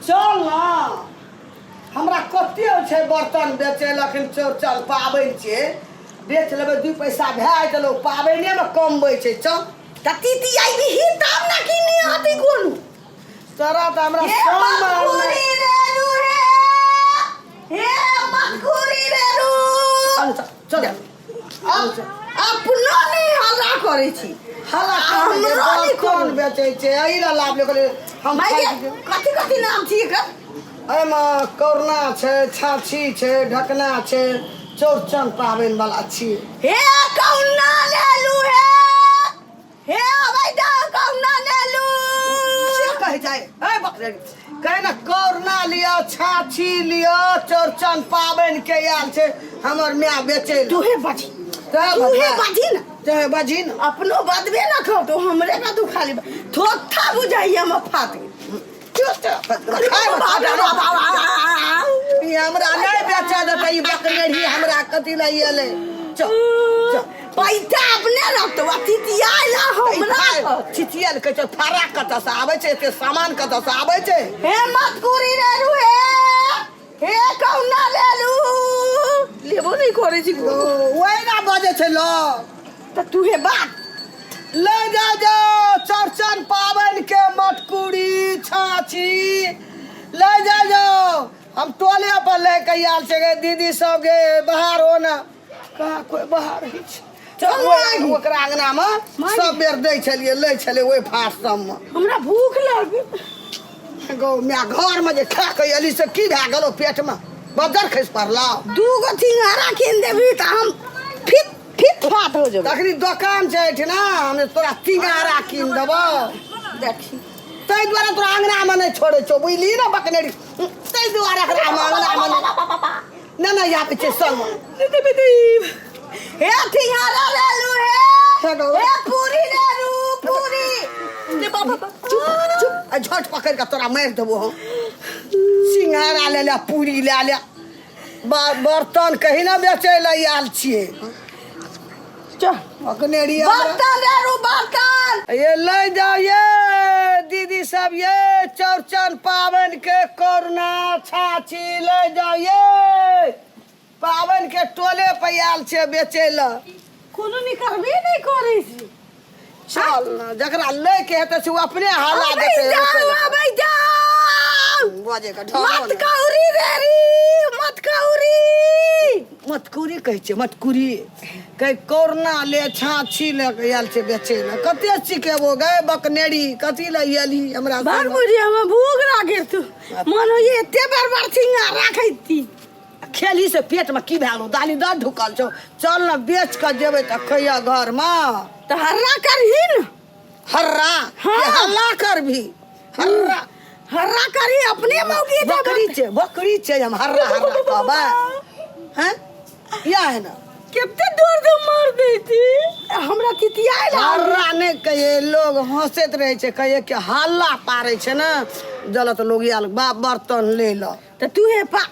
चल ना, हमरा कते छै बर्तन बेचै लए। अखन चौरचन पाबनि छै, बेच लेबै, 2 पैसा भए जेतै। लोक पाबनिएमे कमबै छै। चल। तऽ तीती अयबिही तब ने किनी अथी कोनो। तोरा तऽ हमरा हे संगमे मटकुरी रे रू हे, हे मटकुरी रे रू। चल चल, चल। अपनो नहि हल्ला करै छी। हल्ला हमरो नहि। बर्तन बेचै छै, एहि लए लाभ ले हम। माय गे, कथी कथी नाम छी एकर? एहिमे कौरना छै, छाछी छै, ढकना छै। चौरचन पाबनि वाला छी। हे कौना लेलू हे, हे अबै दा कौना लेलू। से कहै जाइ ए बकरे, कहै ने कौरना लिअ, छाछी लिअ, चौरचन पाबनि के आयल छै हमर माय बेचै लए। तूहे बाजी। तोहे। तूहे बजबै। बाजी ने। तोहे बाजी ने। अपनो बदबे न करतो, हमरे का तू खाली थोथा बुझाइया में फात गेल। ई हमरा नहि बेचऽ देतै ई बकनेरी। हमरा कथी लए एलै? चल चल। पैसा अपने रखतो आ तितियाइला हमरा। छिचियल कहै छै, फड़ा कतऽसँ आबै छै? एते सामान कतऽसँ आबै छै? हे मतकुरी रे रू हे, हे कौना लेलू, लेबो नहीं करे छी। ओहि ना बजै छै लोग। त तू हे बात। ले जा जाओ, चौरचन पाबनि के मटकुरी छाछी ले जा जाओ। हम टोले पर ले के आयल छै गे दीदी सब गे, बाहर हो ना। कहाँ कोई बाहर होइ छै? चल। ओकरा अंगना मे सब बेर दै छलियै, लै छलियै ओहि फाँस सबमे। हमरा भूख लाग गौ माय, घरमे जे खा के एली से की भए गेलो? पेटमे बज्जर खसि पड़लौ? दू गो सिंघाड़ा कीन देबी तऽ हम फिट फिट फाट हो जेबै। तखनी दोकान छै एहिठिना, हम तोरा सिंघाड़ा कीन देबौ। देखी। ताहि दुआरे तोरा अंगनामे नहि छोड़ै छौ, बुझली ने बकनेरी? ताहि दुआरे एकरा हम अंगनामे नहि नहि आबै छै संगमे। हे सिंघाड़ा लेलू हे। हे गौ। हे पूरी लेलू, पूरी ले बाबा। चुप चुप, आ झट पकड़ि कऽ तोरा मारि देबो हम। सिंघाड़ा ले ले, पूरी ले ले। बर्तन कहीं ना बेचै लए आयल छियै। चल। बकनेरी हमरा- बर्तन लेलू, बर्तन। ये ले जाओ ये दीदी सब, ये चौरचन पाबनि के करुणा छाछी ले जाओ। ये पाबनि के टोले पर आयल छै बेचै लए। कोनो निकलबे नहि करै छै। चल ने, जकरा लै के हेतै से ओ अपने हला अबै देतै। जाउ। रोपै लए। अबै जाउ। बजे के ढंगो मत नहि। कौरी रे री, मत कौरी। मटकुरी कहै छै, मटकुरी कहै। कौरना ले, छाछी ले के आयल छै बेचै लए। कते सिखेबो गै बकनेरी? कथी लए एली हमरा बार संग? बुझी, हमरा भूख लागल तू मन होइए एते बार बार सिंगार राखैती। खेली से पेट में की भेलो? दाली दऽ ढुकल छौ। चल ने, बेच कऽ जेबै तऽ खैया घरमे। तऽ हर्रा करही ने। हर्रा? हाँ। के हल्ला करबी हर्रा? हर्रा करही अपने मौगी। बकरी छै, बकरी छै, हम हर्रा हर्रा कहबै? हैं, या है ना। कते दूर दूर मार देती हमरा तितियाइ ला। हर्रा नहि कहिए, लोग हंसैत रहै छै। कहिए कि हल्ला पारै छै ने, जलत लोग आयल बाप बर्तन ले ल। तऽ तू हे पा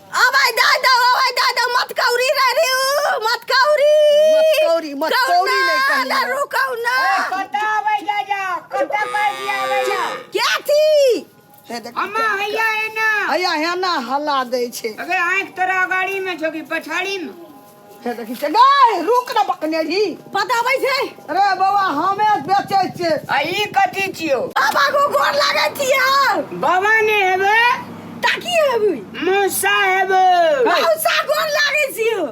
अबै दा दो, अबै दा दो। मत कौरी रे रे, मत कौरी। मत कौरी, मत कौरी नहि कहिए। ना रुकौ ना। कतऽ अबै जा जा, कतऽ पाइ दिया अबै जा? क्या थी? हे देख। अम्मा, हैया एना। हैया हेना हल्ला दै छै। अगे आँखि तोरा अगाड़ी में छौ कि पछाड़ी में? हे देखी छै गै, रुक ना बकनेरी। पताबै छै। अरे बौआ, हमे बेचै छियै। आ ई कथी छियौ? बाबा को गोर लागै छियै। बाबा ने हेबै। ताकी हेबै? मौसा हेबै। मौसा, गोर लागै छियै।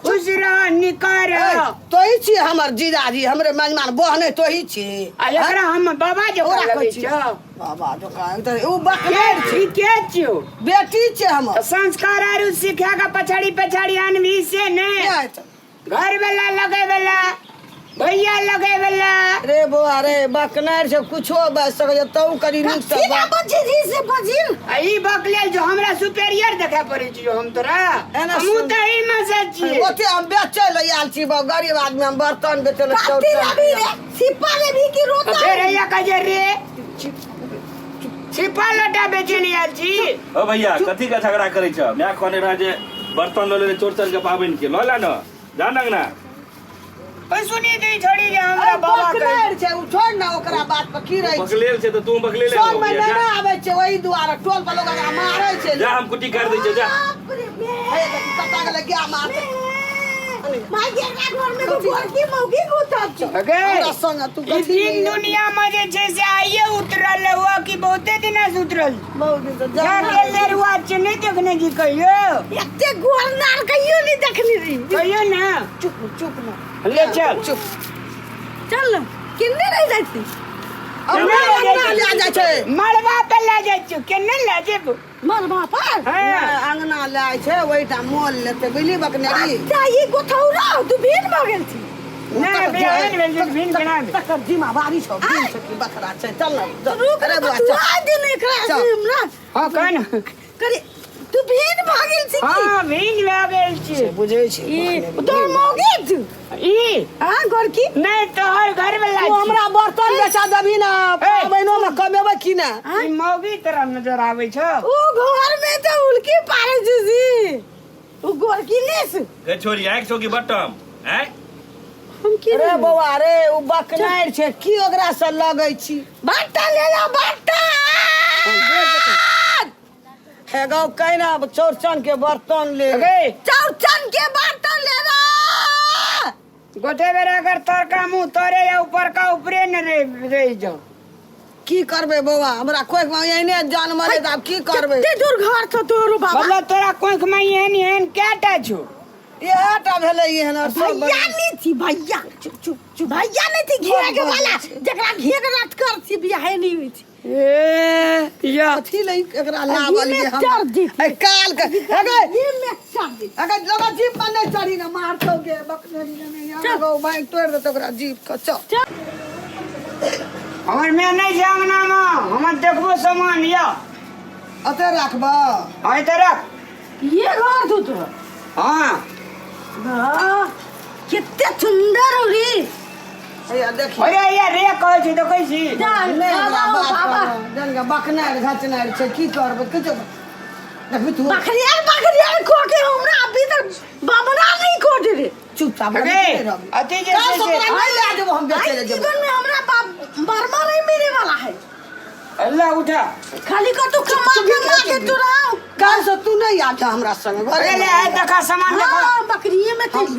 खुश रह, निका रह। तोही छी हमर जीजाजी, हमरे मेजमान बहने तोही छी। आ एकरा हम बाबा जकाँ ओकरा लगै कहै छी। छौ? बाबा जकाँ तऽ उ के बकनेर छी। छी, के छियौ? बेटी छै हमर। संस्कार आरू सिखा के पछाड़ी पछाड़ी आनबी से ने? के हेतै? घर वाला लगे वाला, भैया लगे वाला। रे बौआ रे, बकनार से कुछो बाजि सकै तौ करी नीक से। कथी ना बजी जी से बजी। आ ई बकलेल जो हमरा सुपेरियर देखे पड़ै छियो हम तोरा? एना हमहूँ सुन। तऽ एहि में से छियै। ओते हम बेचै लए आयल छी बौ, गरीब आदमी, हम बर्तन बेचै लए। कथी लेबी रे? सिप्पा लेबी कि तऽ रोता? फेर हैया कहै छै रे, छिपा लोटा बेचै लए आयल छी। ओ भैया, कथी के झगड़ा करै छ? माय कहने रहे जे बर्तन लऽ लेले चौरचन के पाबनि के, लऽ ले न, जा न अंगना। सुनी दी छोड़ी जे हमरा बाबा के बकनेर छै, उ छोड़ ना ओकरा बात पर की रहै छै। बकलेल छै तऽ तू बकलेले सोन हो में गया नहि जा। ने आबै छै, ओहि दुआरे टोल पर लोग एकरा मारै छै। जा, हम कुट्टी काटि दै छियौ, जा। बाप रे बे। हे देखी, कतऽ गेलै गाय मारतै। माय के घर में तो गोरकी मौगी गुतल छै। अगे हमरा संग तू ई कथी दिन नहीं- दुनिया में जे छै से आइए उतरल हुआ कि बहुते दिना से उतरल? बहुत दिन से जा जान के लेरुआ छै, नहीं देखने जी कहियो? एते गोर नार कहियो नहीं देखने रही। कहियो ना। चुप चुप ना। ले चल। चुप। चल न, किन्ने रह जाइ छी? अपना अंगना लए जाइ छै। मड़बा पर लए जाइ छियौ, केना लए जेबौ? मरबा पर। हँ। नहि, अंगना लए जाइ छै, ओहिठाम मोल लेतै, बुझली बकनेरी? अच्छा, ई गोथौरा तू भीन भऽ गेल छी। नहि, बिहान भेल छै, भिन केना भेल? तकर जिम्मेवारी छौ, दिन छै कि बकरा छै, चल ना। चल। रुक। अरे तू बौआ, चल। आ दिन एकरा चल। से हमरा हँ, कह ने। करे तू भीन भऽ गेल छी की? हँ, भिन भए गेल छी। बुझै छै। ई तोर मौगी छौ? ई हाँ गोरकी। नहि, तोहर घर वाला। तू हमरा बर्तन बेचा देबही ना, पाबनिओ मे कमेबै की ने? ई मौगी तोरा नजर आबै छौ? ओ घर में तो उल्की पारे छी जी। ओ गोरकी ने से। गे छोरी, आँखि छौ कि बटम आँय? हम की रे बौआ रे, ओ बकनारि छै की, ओकरा से लगै छी? बाटा ले लो बाटा। हे गौ, कैना चौरचन के बर्तन ले। गे। चौचन के बर्तन ले लो। गोटे बेर अगर तरका मुंह तोरे या ऊपर का ऊपरे न रह रह जाओ। की करबै बौआ, हमरा कोइ एहने जान मरे तऽ आब की करबै? कते दूर घर छौ तोरो बाबा? मतलब तोरा कोख में एहन एहन कएटा छौ? इएह टा भेलै एहन और सब। भैया नहीं थी, भैया चुप चुप चुप, भैया नहीं थी घेरे के वाला, जकरा घेर रट कर थी, बियाहे नहीं हुई थी। ए या। कथी ले एकरा अभी लावलियै में हम? चढ़ जेतै। एहि काल के अगे ये में चढ़ जेतै। अगे लगा जीप पर नहि चढ़ी ने, मारतौ गे बकनेरी ने, यहाँ गौ भाई तोड़ि देतौ ओकरा जीप के, चल। हमर में नहीं छै अंगना में, हमर देखबो सामान या। अते राखबऽ? हाँ, इधर रख। ये घर तू तो। हाँ। वाह, कितने सुंदर हो रे। हैया देखी। अरे या रे, कहै छी देखै छी। जा। नहि हमरा बाबा, बात बाबा। करब। जान गे बकनारि घचनारि छै, की करबै? किछु देखबी तू? बकरियार बकरियार खो के हमरा अभी तक बाबरा नहीं खो दे रे। चुपचाप अरे, रहबी, रहबी। अथी जे काल छै से से- तोरा नहि लए जेबो हम, बेचै आई लए जेबो। जीवन में हमरा बाप बर्मा नहीं मिले वाला है। अल्लाह उठा। खाली कर तू कमा कमा के तू रहा। काल से तू नहीं आबि हमरा संग घरे। अरे ले आय, देखा सामान देखा। हाँ, बकरिये में हम थी।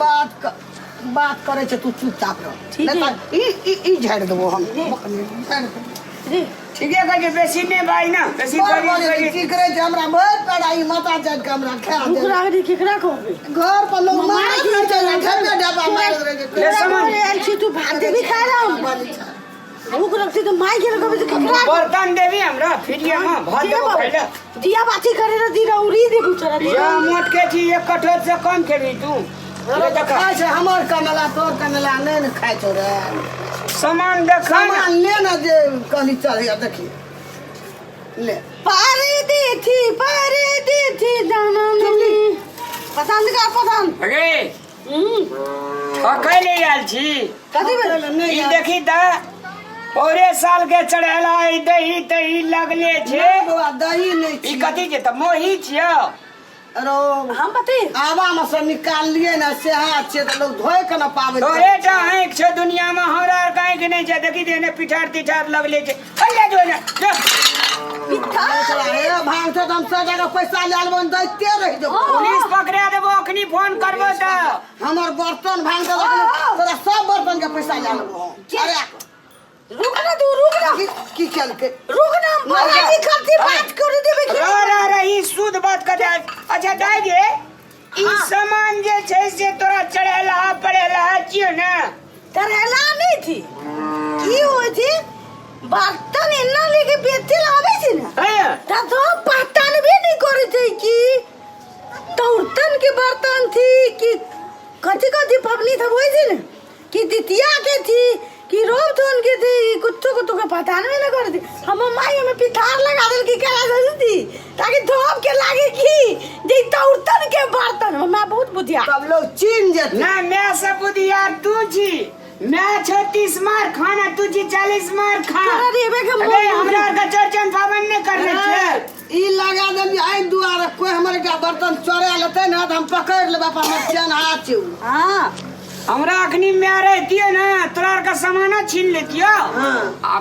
बात करै छै, तू चुपचाप रह। ठीक नहि है। तऽ ई ई ई झाड़ि देबो हम, झाड़ि देबो। रे। ठीके कहै छै, बेसी नहि भाई ना बेसी। बड़ गरीब बड़ गरीब की करै छै, हमरा भरि पेड़ा ई माता जाति के हमरा खा दे। ओकरा रे, केकरा कहबे? घर पर लोग मामा मारैत रहै छै, ढेबे ढेबा मारैत रहै छै। ले सामान। घरे आयल छी, तू भात देबी खाय ला? बलि छै। ओकरा से तो माय के कहबे तो केकरा? बर्तन देबी हमरा फ्रीए में, भात देबो खाइ ले। दिया बाती करे रे, दिरौरी देबू तोरा। या मोट के छी, एक कटोर से कम खेबी तू? ले देखा। खाइ छै हमर कमेला, तोर कमेला नहि ने खाइ छौ रे। सामान देखा ना। सामान ले ने, जे कहली, चल हैया देखी ले। पारी दी थी, पारी दी थी दाना नहीं पसंद का पसंद। अरे ठकै ले आयल छी। कथी भेल? नहि। ई देखी तऽ पौरे साल के चढ़ेला ई दही तही लगले छै। नहि बौआ, दही नहि ई छी। कथी छै तऽ मोही छियौ? अरो हम बते आबा मे से निकाललियै ने, सेहा छियै तऽ लोग धोइ के ने पाबै। तोरे टा आँखि छौ दुनिया में, हमरा आर के आँखि नहि छै। देखी तऽ एने पिठार तिठार लगले छै। अरे जो ने जो। हे भांग छै तऽ हम 100 टका पैसा लए लेबो, दैते रहि जेबो। पुलिस पकड़ा देबो अखनी फोन करबो तऽ। हमर बर्तन भांग देलक ने, तोरा सब बर्तन के पैसा लए लेबो हम। अरे रुक ना तू, रुक ना। की की केलकै? रुक ना, हम पढ़ाई करती बात कर देबे की। रह रह रह, ई शुद्ध बात कर। अच्छा दाइ गे, ई सामान जे छै से तोरा चढ़ेला पढ़ेला छियौ ने? चढ़ेला नहीं थी, की होय थी, बर्तन एना लेके बेचे ला आबै छै ने। त तो पहचान भी नहीं करे छै कि तौरतन के बर्तन थी कि कथी कथी पबनी सब होय छै ने, कि द्वितीया के थी कि रोपथन के थी, कुछो कुछो के पहचान भी नहीं करे थी। हम माई में पिठार लगा देल की करा देल थी ताकि धोप के लागे कि जे तौरतन के बर्तन। मैं बहुत बुधिया। तब लोग चिन्ह जेतै। ना, मैं सब बुधियार तू छी। मैं छो 30 मार खाना, तू छी 40 मार खा। तोरा रेबे के मोन। अरे हमरा आर के चौरचन पाबनि नहि करने छै। ई लगा देलियै एहि दुआरे, कोइ हमर एकटा बर्तन चोरा लेतै ने तऽ हम पकड़ि लेबै अपन, हमर चेन हाथ छै उ। हाँ। हमरा अखनी माय रहतियो ने तोरा आर के सामानो छीन लेतियो। हाँ। आ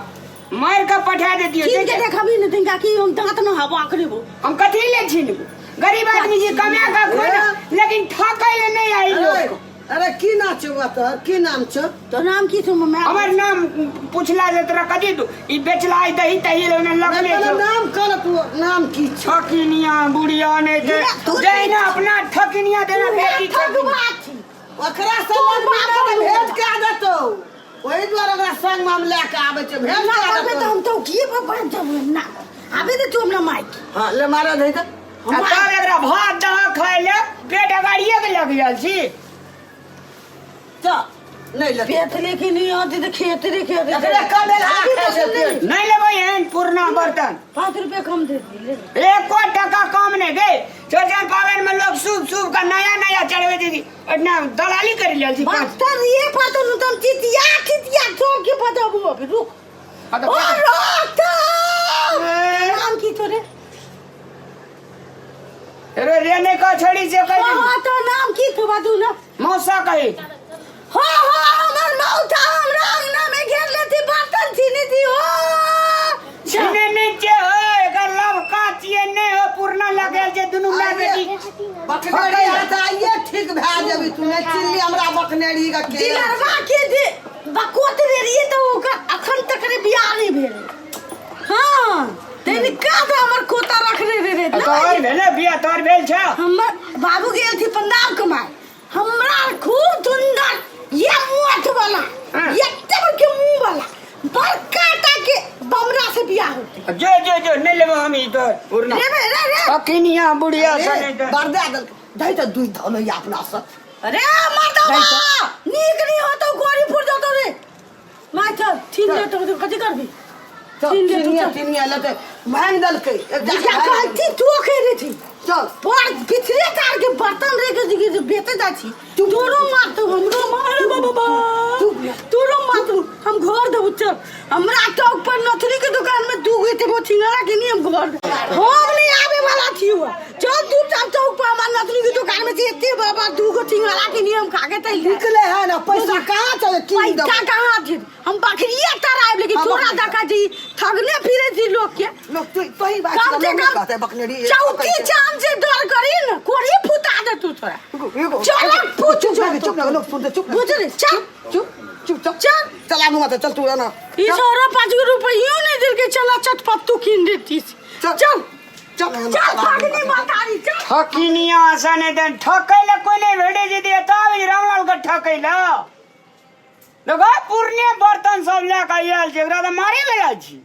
मार के पठा देतियो। छीन के देखबी ने तिनका की हम दांत न हवा करेबो। हम कथी ले छीनबो? गरीब आदमी जी कमा के खो ना, लेकिन ठकै ले नहीं आई अरे लोग। अरे की नाम छौ बा तोहर? की नाम छौ? तो नाम की छौ माय? हमर नाम पूछला जे तोरा कथी तू ई बेचला ई दही तही ले ने लगले पहिले छौ। नाम कह तू, नाम की छौ? ठकिनिया बुढ़िया ने ते ये तू- जहिना अपना ठकिनिया देना बेटी ठगवा छी। ओकरा से तू लड़बी बाप ने तऽ रे। भेंट कए देतौ। ओहि दुआरे ओकरा संगमे हम लए कऽ आबै छियै, भेंट ना कए करबे तऽ देतौ। हम तो किए पर बन जब ना आबे दे तू हमरा माइक। हँ ले मारा दही तऽ। आ तब एकरा भात दह खाय ले पेट अगाड़िए के लग गेल छी। चल नहीं लेतै। पेट लेके नहीं आती तो खेत रे खेत। एकरे कमेल हाथ अभी खाइ छै पसंद नहीं। पेट। नहीं लेबै एहन पुरना बर्तन। 5 रुपया कम दे दी ले। एको टका कम नहीं गए। चौरचन पावन में लोग सूप सूप का नया नया चढ़वे दीदी इतना दलाली कर लेल छी। पाँच बर्तन ये पता न तुम चितिया चितिया छोड़ के बताबू अभी रुक। हाँ तो ओ रोक तो। ए। नाम की तोरे? रे रे नहीं कह छोड़ी से कह हाँ हाँ तो नाम की तो बाजू ना। मौसा कही। हाँ हाँ हमर मौसा हमरा अंगना में घेर लेती बर्तन छीनी थी हो। छीने नहीं छे हो एकर लाभ का छिए नहीं हो पुरना लगल छै दुनू माय बेटी। बकनेरी हाथ आइए ठीक भए जेबी तू। नहीं चिल्ली हमरा बकनेरी के के। दिलरवा के जे बकोत रे रहिए तो ओकर अखन तक रे बियाह नहीं भेल। हाँ तनिका तो हमर खोता रख रे रे रे। तोहर भेलै बियाह? तोहर भेल छ? हमर बाबू गेल थी पंजाब कमाए, हमरा खूब सुंदर ये मोठ वाला हाँ। ये के मुंह वाला बड़का टा के बमरा से बियाह होते। जो जो जो नहीं लेबो हम ई तो पुरना। रे बे, रे रे। अखनिया बुढ़िया अरे, सने तो। बरदा देलकै। दही तऽ दूध धऽ लैया अपना से। अरे मर्दवा नीक नहीं होतो गोरी फुट जतो रे। माय चल छीन ले तो कथी करबी? चल, छीन ले तू, चिनिया चल। चिनिया लेतै भाङि देलकै। एक जा जा के भाङि कहती तू खे रे थी। चल। पर पिछले तार के बर्तन रे के जे बेचे जा छी। तोरो मारतो हमरो मारे बाबा। तोरो मारतो हम घर देबो चल। हमरा चौक पर नथुनी के दुकान में दू गो एते गो छिंगड़ा के नहीं हम घर देबो। हम नहीं आवे वाला छी हुआ। चल तू चल चौक पर हमार नथुनी के दुकान में से एते बाबा दू गो छिंगड़ा के नहीं हम खा के तैल। निकले है ना पैसा कहाँ चले की पैसा कहाँ थी? हम बकरिया तराइब लेकिन हाँ, तोरा बकरिया। देखा छी ठगने फिरे छी लोग के। लोग तू तोही बात कम से लोग कम कहते बकनेरी चौथी चांद से डर करी न कोरी फुटा दे तू तोरा। चल चल फुट चुप लगे, चुप लगे, लोग सुनते चुप लगे। बुझली चल चुप चुप चुप चल। चल आगू मत चल तू ना। ई सौरा 5 गो रुपयो नहीं दिल के चला चटपत्तू कीन देती। चल। चल चल चल ठगनी मतारी चल। ठकिनिया सने दन ठकै ले कोई नहीं भेटे जे दिया तब रामलाल के ठकै ले। देखो पुरने बर्तन सब लए के आयल छै, एकरा तऽ मारे लए आयल छी।